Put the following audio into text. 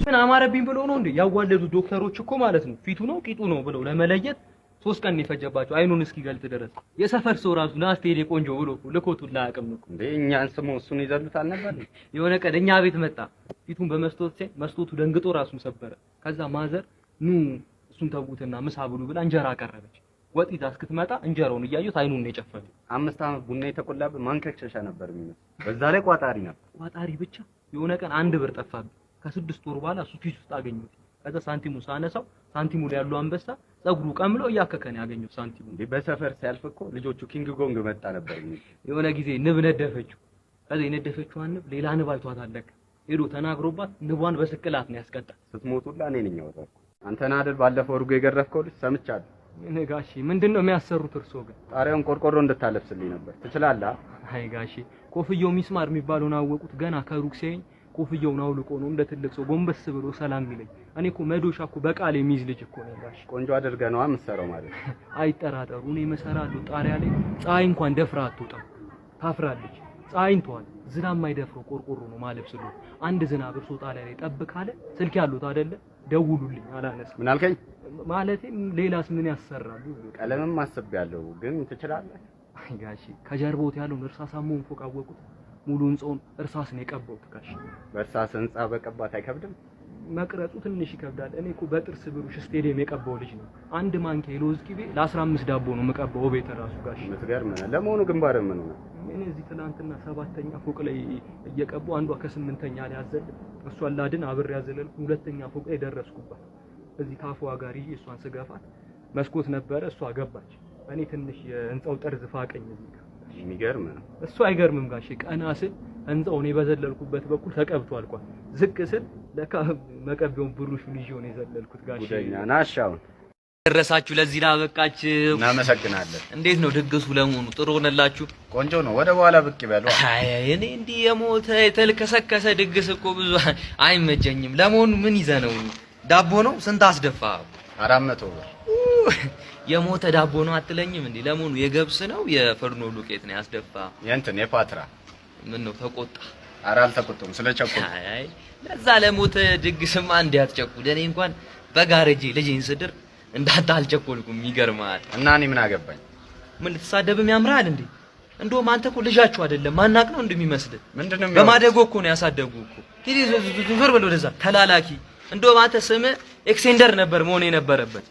ምን አማረብኝ ብሎ ነው እንዴ ያዋለዱት ዶክተሮች እኮ ማለት ነው። ፊቱ ነው ቂጡ ነው ብለው ለመለየት 3 ቀን የፈጀባቸው አይኑን እስኪገልጥ ድረስ። የሰፈር ሰው ራሱ ና እስቲ የኔ ቆንጆ ብሎ እኮ ልኮቱላ አያውቅም እኮ። እንዴ፣ እኛን ስሙ እሱን ይዘሉታል ነበር። የሆነ ቀን እኛ ቤት መጣ። ፊቱን በመስታወት ሲያይ መስታወቱ ደንግጦ ራሱን ሰበረ። ከዛ ማዘር ኑ እሱን ተዉትና ምሳ ብሉ ብላ እንጀራ አቀረበች። ወጥ ይዛ እስክትመጣ እንጀራውን እያዩት አይኑን ነው የጨፈነው። 5 ዓመት ቡና የተቆላብህ ማንከክሸሻ ነበር የሚመስል። በዛ ላይ ቋጣሪ ነበር። ቋጣሪ ብቻ። የሆነ ቀን 1 ብር ጠፋብኝ። ከ6 ወር በኋላ እሱ ኪስ ውስጥ አገኘሁት። ከዛ ሳንቲሙ ሳነሳው ሳንቲሙ ላይ ያለው አንበሳ ፀጉሩ ቀምሎ እያከከ ነው ያገኘሁት ሳንቲሙ። እንዴ፣ በሰፈር ሲያልፍ እኮ ልጆቹ ኪንግ ኮንግ መጣ ነበር የሚል። የሆነ ጊዜ ንብ ነደፈችው። ከዛ የነደፈችዋን ንብ ሌላ ንብ አይቷታል ለካ። ሄዶ ተናግሮባት ንቧን በስቅላት ነው ያስቀጣል። ስትሞቱላ እኔ ነኝ ያወረድኩት። አንተን አይደል ባለፈው እርጎ የገረፍከው ልጅ? ሰምቻለሁ። ምን ጋሼ፣ ምንድን ነው የሚያሰሩት እርሶ ግን? ጣሪያውን ቆርቆሮ እንድታለብስልኝ ነበር። ትችላለህ? አይ ጋሼ፣ ኮፍያው ሚስማር የሚባለውን አወቁት። ገና ከሩቅ ሲያየኝ ኮፍያውን አውልቆ ነው እንደ ትልቅ ሰው ጎንበስ ብሎ ሰላም የሚለኝ። እኔ እኮ መዶሻ እኮ በቃል የሚይዝ ልጅ እኮ ነኝ ጋሼ። ቆንጆ አድርገህ ነዋ የምትሰራው ማለት ነው። አይጠራጠሩ፣ እኔ እመሰራለሁ። ጣሪያ ላይ ፀሐይ እንኳን ደፍራ አትወጣም፣ ታፍራለች። ፀሐይን ተዋል፣ ዝናብ የማይደፍረው ቆርቆሮ ነው ማለብስሉ። አንድ ዝናብ እርሶ ጣሪያ ላይ ጠብ ካለ ስልክ ያሉት አይደለ? ደውሉልኝ፣ አላነሳም። ምን አልከኝ? ማለቴ ሌላስ ምን ያሰራሉ? ቀለምም አስቤያለሁ፣ ግን ትችላለህ? አይ ጋሼ፣ ከጀርቦት ያለውን እርሳሳማውን ፎቅ አወቁት? ሙሉ ህንጻውን እርሳስ ነው የቀባሁት ጋሼ። በእርሳስ ህንጻ በቀባት አይከብድም? መቅረጹ ትንሽ ይከብዳል። እኔ እኮ በጥርስ ብሩሽ ስቴዲየም የቀባው ልጅ ነው። አንድ ማንኪያ የለውዝ ቅቤ ለ15 ዳቦ ነው የምቀባው ቤት ራሱ ጋሼ። የምትገርም ነህ። ለመሆኑ ግንባርህ ምን ሆነ? እኔ እዚህ ትናንትና ሰባተኛ ፎቅ ላይ እየቀቡ አንዷ ከስምንተኛ ላይ አዘል እሷን ላድን አብሬ ያዘለልኩ ሁለተኛ ፎቅ ላይ ደረስኩባት። እዚህ ካፏ ጋር ይዤ እሷን ስገፋት መስኮት ነበረ፣ እሷ ገባች። እኔ ትንሽ የህንጻው ጠርዝ ፋቀኝ እዚህ ጋር። የሚገርም ነው። እሱ አይገርምም ጋሼ። ቀና ስል ህንጻው እኔ በዘለልኩበት በኩል ተቀብቶ አልቋል። ዝቅ ስል ለካ መቀቢያውን ብሩሹን ይዤው ነው የዘለልኩት ጋሼ። ጉደኛ ናሽ አሁን። ደረሳችሁ ለዚህ ላበቃችሁ። እናመሰግናለን። እንዴት ነው ድግሱ ለመሆኑ? ጥሩ ሆነላችሁ? ቆንጆ ነው። ወደ በኋላ ብቅ ይበሉ። አይ፣ እኔ እንዲህ የሞተ የተልከሰከሰ ድግስ እኮ ብዙ አይመቸኝም። ለመሆኑ ምን ይዘህ ነው? ዳቦ ነው? ስንት አስደፋ? 400 ብር። የሞተ ዳቦ ነው አትለኝም እንዴ? ለመሆኑ የገብስ ነው የፍርኖ ዱቄት ነው ያስደፋ? የእንትን የፓትራ። ምን ነው ተቆጣ? ኧረ አልተቆጡም፣ ስለቸኮልኩ። አይ አይ፣ ለዛ ለሞተ ድግስማ እንዲህ አትቸኩል። እኔ እንኳን በጋረጄ ልጄን ስድር እንዳንተ አልቸኮልኩም። ይገርምሃል። እና እኔ ምን አገባኝ? ምን ልትሳደብም ያምራል እንዴ? እንደውም አንተ እኮ ልጃችሁ አይደለም ማናቅ ነው እንደሚመስልህ። ምንድን ነው? በማደጎ እኮ ነው ያሳደጉ እኮ። ዞር በል ወደዛ ተላላኪ። እንደውም አንተ ስምህ ኤክሴንደር ነበር መሆን የነበረበት።